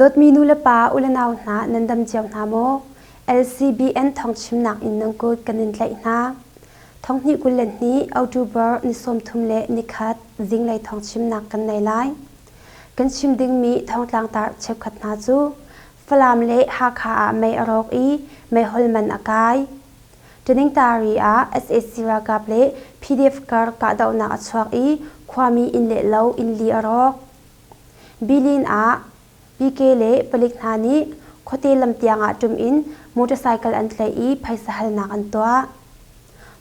Dawtmi nu le pa, u le nau hna, nan dam cio hna maw? LCBN thawngchimnak in nan kut kan in tlaih hna. Thonghnih 22 October ni 31 zinglei thawngchimnak kan nei lai. Kan chim dingmi thawngtlang tar cheukhat hna cu Falam le Hakha ah mei a rawk i meihol man a kai. Taningtari ah sac ralkap le PDF kar kahdohnak a chuak i khuami inn le lo inn li a rawk. Bilin ah PK le palik hna nih khuate lam tiang ah ṭum in motorcycle an tlaih i phaisa halnak an tuah.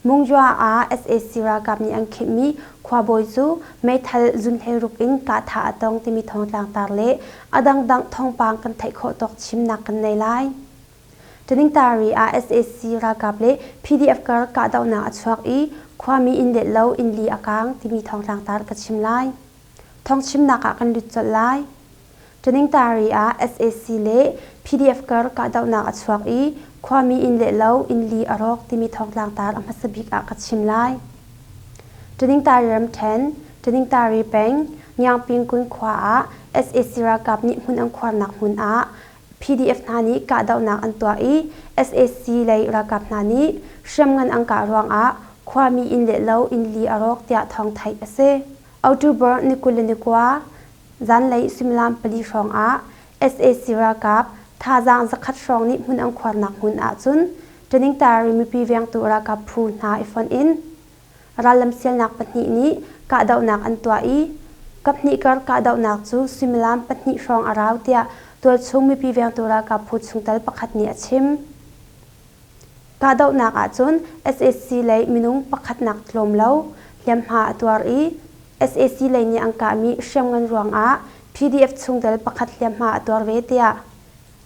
Mungyua ah sac ralkap nih an khimhmi khuabawi cu meithal zunhlei ruk in kahthah a tong timi thawngtlang tar le a dangdang thawngpang kan theih khawh tawk chimnak kan nei lai. Taningtari ah sac ralkap le PDF kar kahdohnak a chuak i khuami inn le lo inn li a kaang timi thawngtlang tar ka chim lai. Thawngchimnak ah kan lut colh lai. Taningtari ah sac le PDF kar kahdohnak a chuak i khuami inn le lo inn li a rawk timi thawngtlang tar a hmasa bik ah ka chim lai. Taningtari ramṭhen, Taningtari peng, Ngiangpingkun khua ah sac ralkap nih hmun an khuarnak hmun ah PDF hna nih kahdohnak an tuah i sac lei ralkap hna nih hriamngan an kah ruangah khuami inn le lo inn li a rawk tiah thawng theih a si. October ni 29 zanlei suimilam 4 hrawng ah sac ralkap thazaang 100 hrawng nih hmun an khuarnak hmun ahcun Taningtari mipi vengtu ralkap phu hna i fonh in Rallam sialnak pahnih nih kahdohnak an tuah i kaphnih kar kahdohnak cu suimilam pahnih hrawng a rau tiah tualchung mipi vengtu ralkap phu chungtel pakhat nih a chim. Kahdohnak ahcun sac lei minung pakhatnak tlawm lo hliamhma a tuar i sac lei nih an kahmi hriamngan ruangah PDF chungtel pakhat hliamhma a tuar ve tiah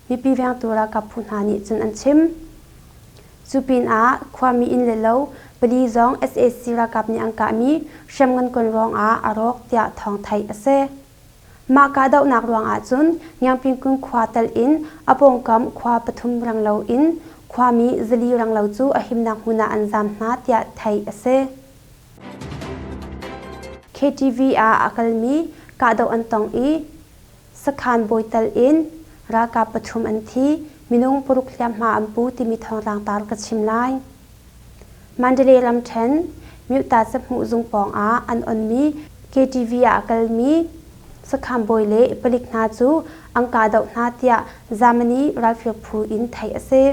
mipi vengtu ralkap phu hna nih cun an chim. Cu pinah khuami inn le lo pali zong sac ralkap nih an kahmi hriamngan kuan ruangah a rawk tiah thawng theih a si. Mah kahdohnak ruangah cun Ngiangpingkung khua telh in a pawngkam khua pathum renglo in khuami 400 renglo cu a himnak hmun ah an zaam hna tiah theih a si. KTV ah a kalmi kahdoh an tong i Sakhan bawi tal in ralkap pathum an thi, minung paruk hliamhma an pu timi thawngtlang tar ka chim lai. Mandalay ramṭhen Myuta sahmuh zung pawng ah an onmi KTV ah a kalmi sakhan bawi le palik hna cu an kahdoh hna tiah Germany ralfir phu in theih a si.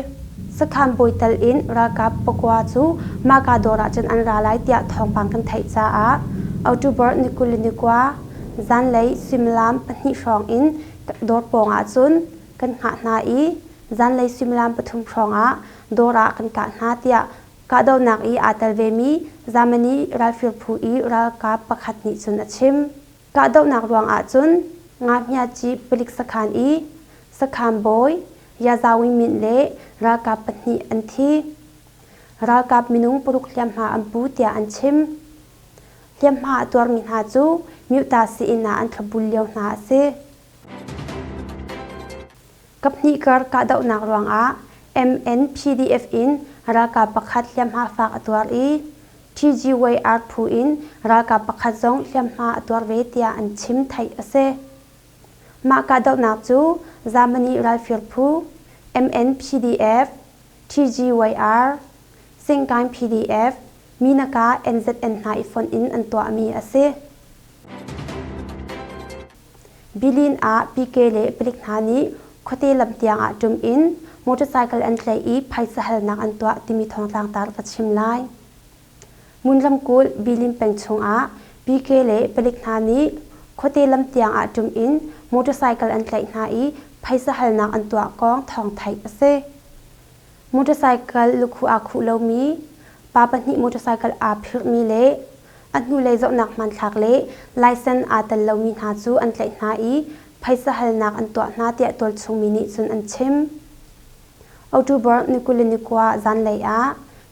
Sakhan bawi tal in ralkap pakua cu mahka dawr ah cun an ra lai tiah thawngpang kan theih caah October ni 29 Zanlei suimilam 2 hrawng in dawr pawng ah cun kan hngah hna i zanlei suimilam 3 hrawng ah dawr ah kan kah hna tiah kahdohnak i aa tel vemi Germany ralfir phu i ralkap pakhat nih cun a chim. Kahdohnak ruang ah cun Ngahmiaci palik sakhan i sakhan bawi Yazawin Mint le ralkap pahnih an thi. Ralkap minung paruk hliamhma an pu tiah an chim. Hliamhma a tuarmi hna cu Myuta sii-inn ah an thlopbul lio hna a si. Kaphnih kar kahdohnak ruangah MNPDF in ralkap pakhat hliamhma fak a tuar i TGYR phu in ralkap pakhat zong hliamhma a tuar ve tiah an chim theih a si. Mah kahdohnak cu Germany ralfir phu MNPDF, TGYR, Singkain PDF, Minaka NZN hna i fonh in an tuahmi a si. Bilin ah PK le palik hna nih khuate lam tiang ah ṭum in motorcycle an tlaih i phaisa halnak an tuah timi thawngtlang tar ka chim lai. Ngun ramkulh Bilin peng chungah PK le palik hna nih khuate lam tiang ah ṭum in motorcycle an tlaih hna i phaisa halnak an tuah kong thawng theih a si. Motorcycle lukhuh aa khuh lomi, pa pahnih motorcycle aa phirhmi le a hnulei zohnak hmanthlak le license aa tel lomi hna cu an tlaih hna i phaisa halnak an tuah hna tiah tualchungmi nih cun an chim. October ni 29 zanlei ah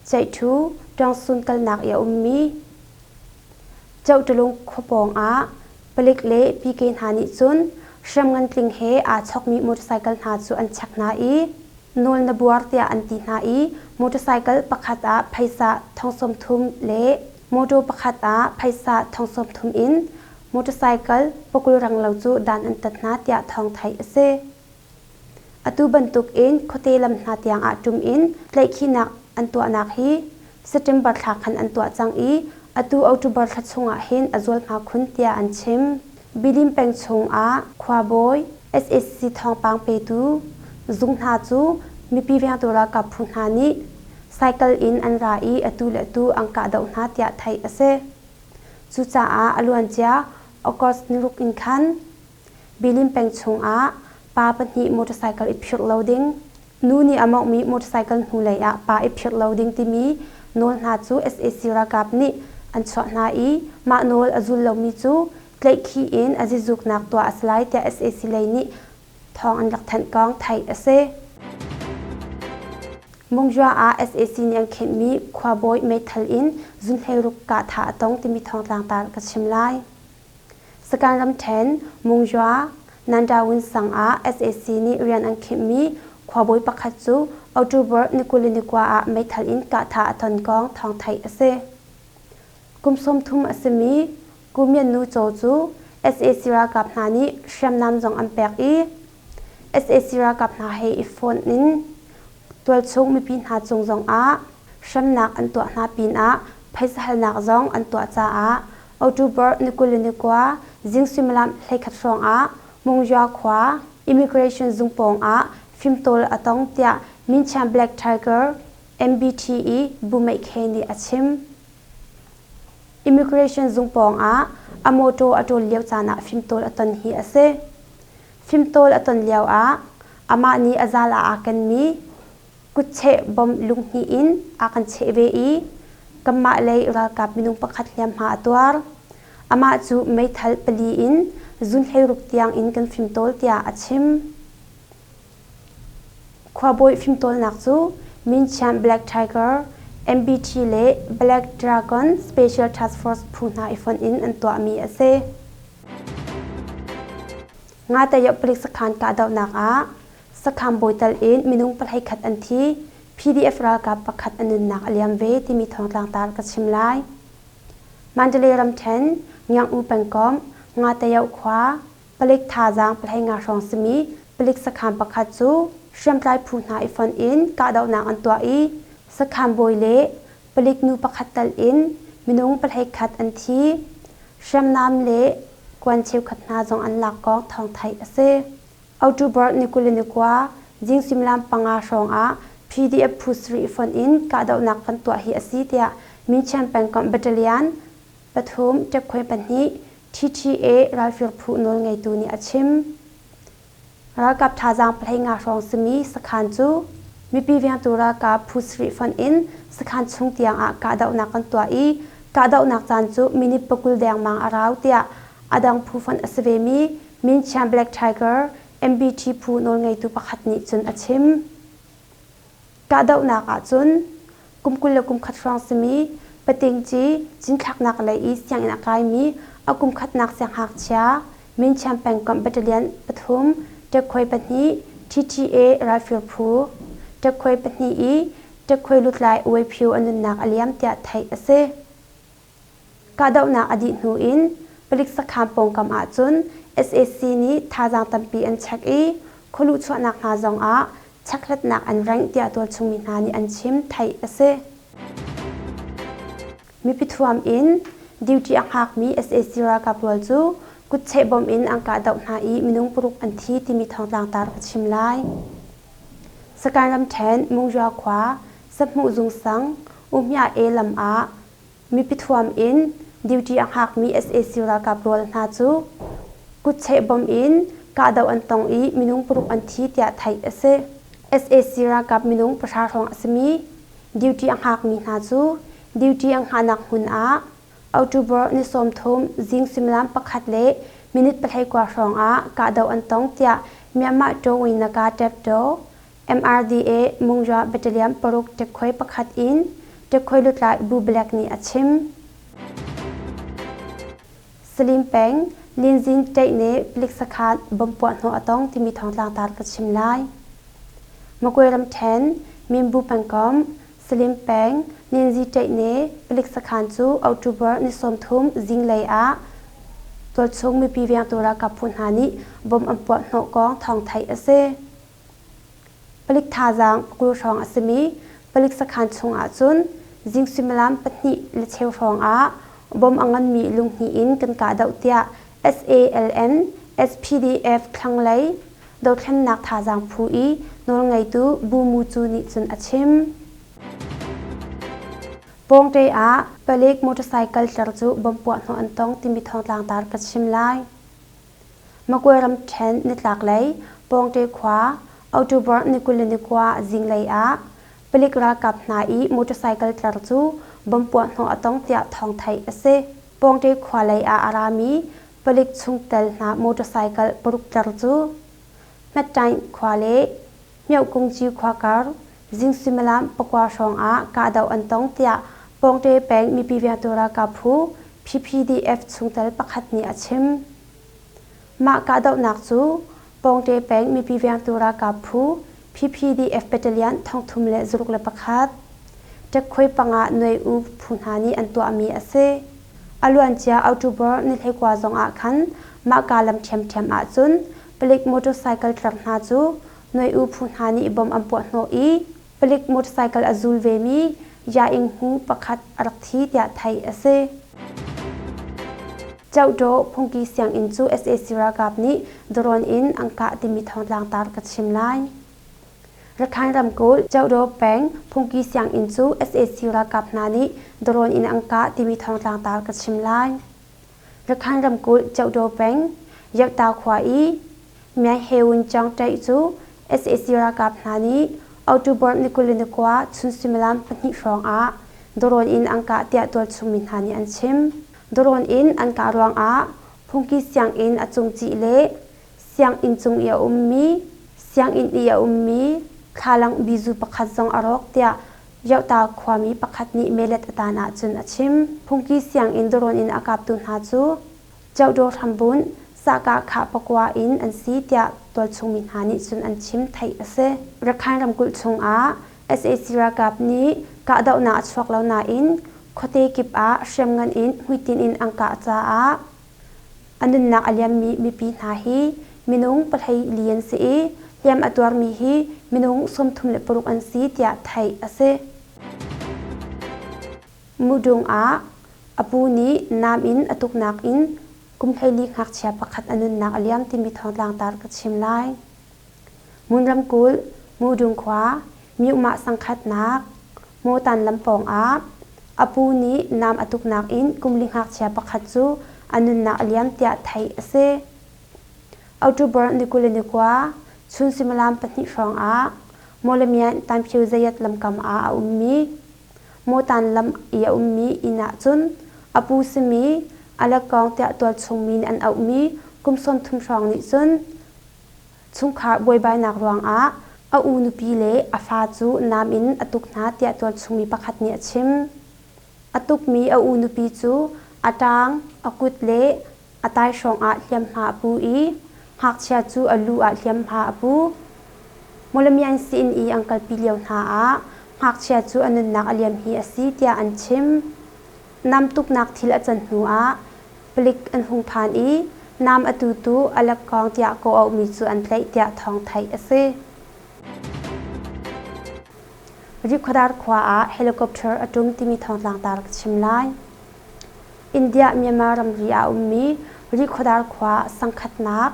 Ceihṭhu Ṭawngsun kalnak i a ummi Ceuhṭalung khua pawng ah palik le PK hna nih cun hriamngan tling he aa chokmi motorcycle hna cu an chek hna i nawl na buar tiah an ti hna i motorcycle pakhat ah phaisa 30,000 le motor pakhat ah phaisa 30,000 in motorcycle pakul renglo cu dan an tat hna tiah thawng theih a si. Atu bantuk in khuate lam hna tiang ah ṭum in tlaihkhihnak an tuahnak hi September thla khan an tuah cang i atu October thla chung ah hin a zualhma khun tiah an chim. Bilim peng chung ah khuabawi, sac thawngpang petu zung hna cu mipi vengtu ralkap phu hna nih cycle in an ra i atu le atu an kahdoh hna tiah theih a si. Cucaah a luancia August niruk in khan Bilim peng chungah pa pahnih motorcycle i phirh lo ding, nu nih a mawnghmi motorcycle hnulei ah pa i phirh lo ding timi nawl hna cu sac ralkap nih an chuah hna i mah nawl a zul lomi cu tlaihkhih in a zizuknak tuah a si lai tiah sac lei nih thawng an rak thanh kong theih a si. Mungzua ah sac nih an khenhmi khuabawi meithal in zunhleiruk kah thah a tong timi thawngtlang ta ka chim lai. Sagaing ramṭhen Mungzua Nandawin sang ah sac nih rian an khimhmi khuabawi pakhat cu October ni 29 ah meithal in kahthah a ton kong thawng theih a si. Kum 30 a simi Ku Myat Nu Caw cu sac ralkap hna nih hriamnam zong an pek i sac ralkap hna he i fonh in tualchung mipi hna cung zongah hremnak an tuah hna pinah phaisa halnak zong an tuah caah October ni 29 zing suimilam 11 hrawng ah Mungzua khua Immigration zung pawng ah fimtawl a tong tiah Minchiam Black Tiger MBTE Bu Meih Khe nih a chim. Immigration zung pawng ah a mawṭaw a ṭawl lio caan ah fimtawl a ton hi a si. Fimtawl a ton lio ah amah nih a zal ah aa kenmi kutcheh bom lunghnih in a kan cheh ve i kanmah lei ralkap minung pakhat hliamhma a tuar. Amah cu meithal pali in zun 16 tiang in kan fimtawl tiah a chim. Khuabawi fimtawlnak cu Minchiam Black Tiger, MBT le Black Dragon Special Task Force phu hna i fonh in an tuahmi a si. Nga-tayoh palik sakhan kahdohnak ah sakhan bawi tal in minung pahleikhat an thi, PDF ralkap pakhat a nunnak a liam ve timi thawngtlang tar ka chim lai. Mandalay ramṭhen, Ngiang-U pengkomh, Nga-tayoh khua, palik thazaang pahleinga hrawng simi palik sakhan pakhat cu hriamtlai phu hna i fonh in kahdohnak an tuah i sakhan bawi le palik nu pakhat tal in minung pahleikhat an thi. Hriamnam le kuan cheukhat hna zong an lak kong thawng theih a si. October ni 29 zing suimilam panga hrawng ah PDF phu sarih fonh in kahdohnak kan tuah hi a si tiah Minchian pengkomh battalion pathum ṭekhuai pahnih TTA ralfir phu nawlngeitu nih a chim. Ralkap thazaang pahleinga hrawng simi sakhan cu mipi vengtu ralkap phu sarih fonh in sakhan chung tiang ah kahdohnak kan tuah i kahdohnak caan cu minute pakul dengmang a rau tiah a dang phu fonh a si vemi Minchiam Black Tiger MBT phu nawlngeitu pakhat nih cun a chim. Kahdohnak ahcun kum 21 hrawng simi Patingci cinthlaknak lei i sianginn a kaimi a kum khatnak siangngakchia Minchiam pengkomh battalion pathum ṭekhuai pahnih TTA ralfir phu ṭekhuai pahnih i ṭekhuai lutlai Uai Phyu a nunnak a liam tiah theih a si. Kahdohnak a dih hnu in palik sakhan pawngkam ahcun sac nih thazaang tampi an chek i khualuh chuahnak hna zong ah chekhlatnak an rengh tiah tualchung mi hna nih an chim theih a si. Mipi thuam in duty a hngakmi sac ralkap rual cu kutcheh bom in an kahdoh hna i minung paruk an thi timi thawngtlang tar ka chim lai. Sagaing ramṭhen Mungzua khua Sahmuh zung sang Umya E lam ah mipi thuam in duty a hngakmi sac ralkap rual hna cu kutcheh bom in kahdoh an tong i minung paruk an thi tiah theih a si. Sac ralkap minung pahra hrawng a simi duty a hngakmi hna cu duty a hngahnak hmun ah October ni 30 zing suimilam pakhat le minute pahleikua hrawng ah kahdoh an tong tiah Myanmar Tawin Naga Teptaw MRDA Mungzua Battalion paruk ṭekkhoi pakhat in ṭekkhoi lutlai Bu Black nih a chim. Salim peng Linzin Ṭeihne palik sakhan bomb puahhnawh a tong timi thawngtlang tar ka chim lai. Magwe ramṭhen Minbu pengkomh Salim peng Ninzi Ṭeihne palik sakhan cu October ni 30 zinglei ah tualchung mipi vengtu ralkap phu hna nih bomb an puahhnawh kong thawng theih a si. Palik thazaang 20 hrawng a simi palik sakhan chung ahcun zing suimilam pahnih le cheu hrawng ah bom a nganmi lunghnih in kan kahdoh tiah SALN SPDF thlanglei dothlennak thazaang phu i nawlngeitu Bu Mu Cu nih cun a chim. Pawngte ah palik motorcycle tler cu bom puahhnawh an tong timi thawngtlang tar ka chim lai. Magwe ramṭhen nitlaklei Pawngte khua October ni 21 zinglei ah palik ralkap hna i motorcycle tlar cu bom puahhnawh a tong tiah thawng theih a si. Pawngte khua lei ah a rami palik chungtel hna motorcycle paruk tlar cu Hmetṭaing khua le Myohkungci khua kar zing suimilam pakua hrawng ah kahdoh an tong tiah Pawngte peng mipi vengtu ralkap phu PPDF chungtel pakhat nih a chim. Mah kahdohnak cu Pawngte peng mipi vengtu ralkap phu PPDF battalion 361 ṭekkhoi panga nuai u phu hna nih an tuahmi a si. A luancia October ni 19 zong ah khan mahka lam ṭhiamṭhiam ahcun palik motorcycle tlar hna cu nuai u phu hna nih bom an puahhnawh i palik motorcycle a zul vemi Yaing Hu pakhat a rak thi tiah theih a si. Cohdaw phungki sianginn cu sac ralkap nih drone in an kah timi thawngtlang tar ka chim lai. Rakhine ramkulh Cohdaw peng phungki sianginn cu sac ralkap hna nih drone in an kah timi thawngtlang tar ka chim lai. Rakhine ramkulh Cohdaw peng Yatta khua i Myan Hewun Chaung Ṭaih cu sac ralkap hna nih October ni 29 chun suimilam pahnih hrawng ah drone in an kah tiah tualchung mi hna nih an chim. Drone in an kah ruangah phungki sianginn a cungcih le sianginn cung i a ummi sianginn i a ummi thlalang bizu pakhat zong a rawk tiah Yohta khuami pakhat nih melet a tan ahcun a chim. Phungki sianginn drone in a kaptu hna cu Cohdaw hrambunh sahkah khah pakua in an si tiah tualchung mi hna nih cun an chim theih a si. Rakhine ramkulh chungah sac ralkap nih kahdohnak a chuak lo nain khuate kip ah hriamngan in hmuitinh in an kah caah a nunnak a liammi mipi hna hi minung pahlei an si i hliam a tuarmi hi minung 36 an si tiah theih a si. Mudung ah a pu nih nam in a tuknak in kum 14 ngakchia pakhat a nunnak a liam timi thawngtlang tar ka chim lai. Mun ramkulh, Mudung khua, Myuhmah sangkhatnak, Mawtan lam pawng ah a pu nih nam a tuknak in kum li ngakchia pakhat cu a nunnak a liam tiah theih a si. October ni 29, chun suimilam pahnih hrawng ah Mawlamyine Tanphyo Zayat lamkam ah a ummi Mawtan lam i a ummi inn ah cun a pu simi Alakawng tiah tualchung mi nih an auhmi kum 30 hrawng nih cun chungkhar buaibainak ruangah a u nupi le a fa cu nam in a tuk hna tiah tualchung mi pakhat nih a chim. A tukmi a u nupi cu a ṭaang, a kut le a taihrawng ah hliamhma a pu i ngakchia cu a lu ah hliamhma a pu. Mawlamyine sii-inn i an kalpi lio hna ah ngakchia cu a nunnak a liam hi a si tiah an chim. Nam tuknak thil a can hnu ah palik an hung phan i nam a tutu Alek Kawng tiah kawh-auhmi cu an tlaih tiah thawng theih a si. Rihkhawdar khua ah helicopter a ṭum timi thawngtlang tar ka chim lai. India-Myanmar ramri ah a ummi Rihkhawdar khua sangkhatnak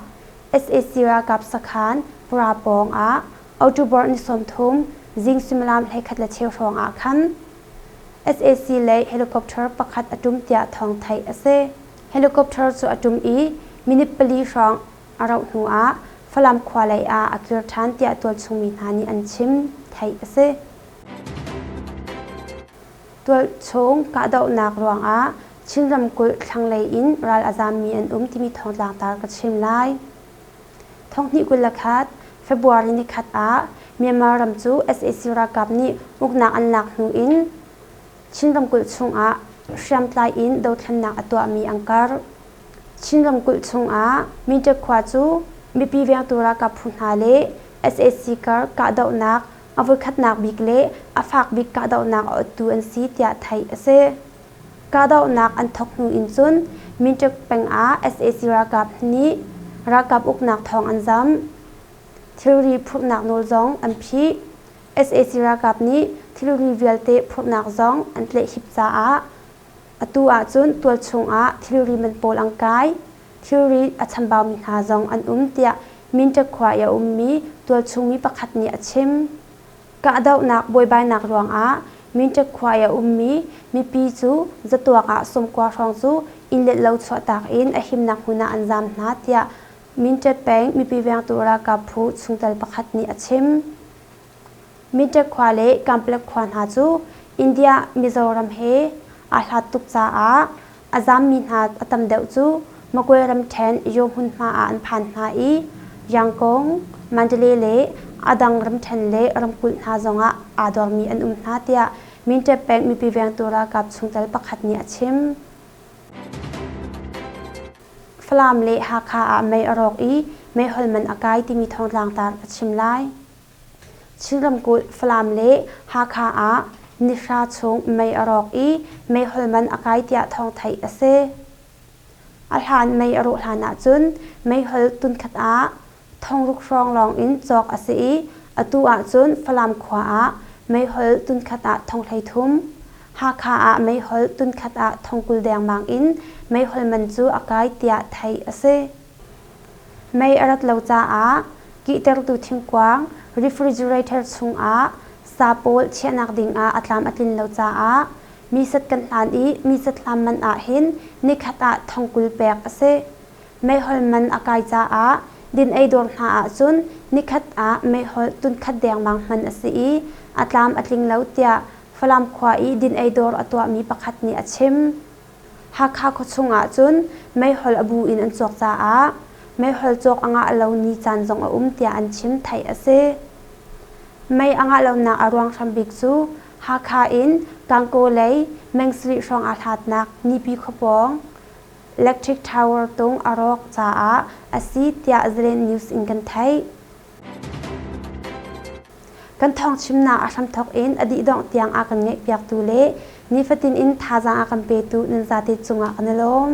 sac ralkap sakhan Pura pawng ah October ni 30 zing suimilam 11 le cheu hrawng ah khan sac lei helicopter pakhat a ṭum tiah thawng theih a si. Helicopter cu a ṭum i minute pali hrawng a rauh hnu ah Falam khua lei ah a kir ṭhan tiah tualchung mi hna nih an chim, theih a si. Tualchung kahdohnak ruangah Chin ramkulh thlanglei in ral a zaammi an um timi thawngtlang tar ka chim lai. Thonghnih 21 February nikhat ah Myanmar ram cu sac ralkap nih uknak an lak hnu in Chin ramkulh chungah hriamtlai in dothlennak a tuahmi an karh. Chin ramkulh chungah Mindat khua cu mipi vengtu ralkap phu hna le sac kar kahdohnak a voikhatnak bik le a fak bik kahdohnak a ottu an si tiah theih a si. Kahdohnak an thawk hnu in cun Mindat peng ah sac ralkap nih ralkap uknak thawng an zamh. Thilri phurhnak nawl zong an phih. Sac ralkap nih thilri vialte phurhnak zong an tlaihhip caah atu ahcun tualchung ah thilri man pawl an kai. Thilri a chambaumi hna zong an um tiah Minṭek khua i a ummi tualchung mi pakhat nih a chim. Kahdohnak buaibainak ruangah Minṭek khua i a ummi mipi cu zatuak ah sawmkua hrawng cu inn le lo chuahtak in a himnak hmun ah an zaam hna tiah Minṭet peng mipi vengtu ralkap phu chungtel pakhat nih a chim. Minṭek khua le Kanpetlet khua hna cu India Mizoram he aa hlat tuk caah a zaammi hna a tam deuh cu Magwe ramṭhen Yaw hmunhma ah an phan hna i Yangon, Mandalay le a dang ramṭhen le ramkulh hna zongah aa dormi an um hna tiah Minṭet peng mipi vengtu ralkap chungtel pakhat nih a chim. Falam le Hakha ah mei a rawk i meihol man a kai timi thawngtlangtar ka chim lai. Chin ramkulh Falam le Hakha ah nihra chung mei a rawk i meihol man a kai tiah thawng theih a si. A hlan mei a rawh hlan ahcun meihol tunkhat ah thongruk hrawng lawng in cawk a si i atu ahcun Falam khua ah meihol tunkhat ah thong 33, Hakha ah meihol tunkhat ah thong 20 dengmang in meihol man cu a kai tiah theih a si. Mei a rat lo caah kihtertu thingkuang refrigerator chungah sa pawl chiahnak dingah a tlam a tlin lo caah mi sat kan hlan i mi sat hlam man ahhin nikhat ah thong 20 pek a si. Meihol man a kai caah din ei dawr hna ahcun nikhat ah meihol tunkhat dengmang hman a si i a tlam a tling lo tiah Falam khua i din ei dawr a tuahmi pakhat nih a chim. Hakha khuachung ahcun meihol a bu in an cawk caah meihol cawk a ngah lo ni caan zong a um tiah an chim theih a si. Mei a ngah lonak a ruang hrambik cu Hakha in Gangaw lei meng sarih hrawng aa hlatnak Nipi khuapawng Electric Tower tung a rawk caah a si tiah Zalen News in kan theih. Kan thawngchimnak a hramthawk in a dihdongh tiang a kan ngaihpiaktu le nifatin in thazaang a kan petu nan zate cungah kan i lawm.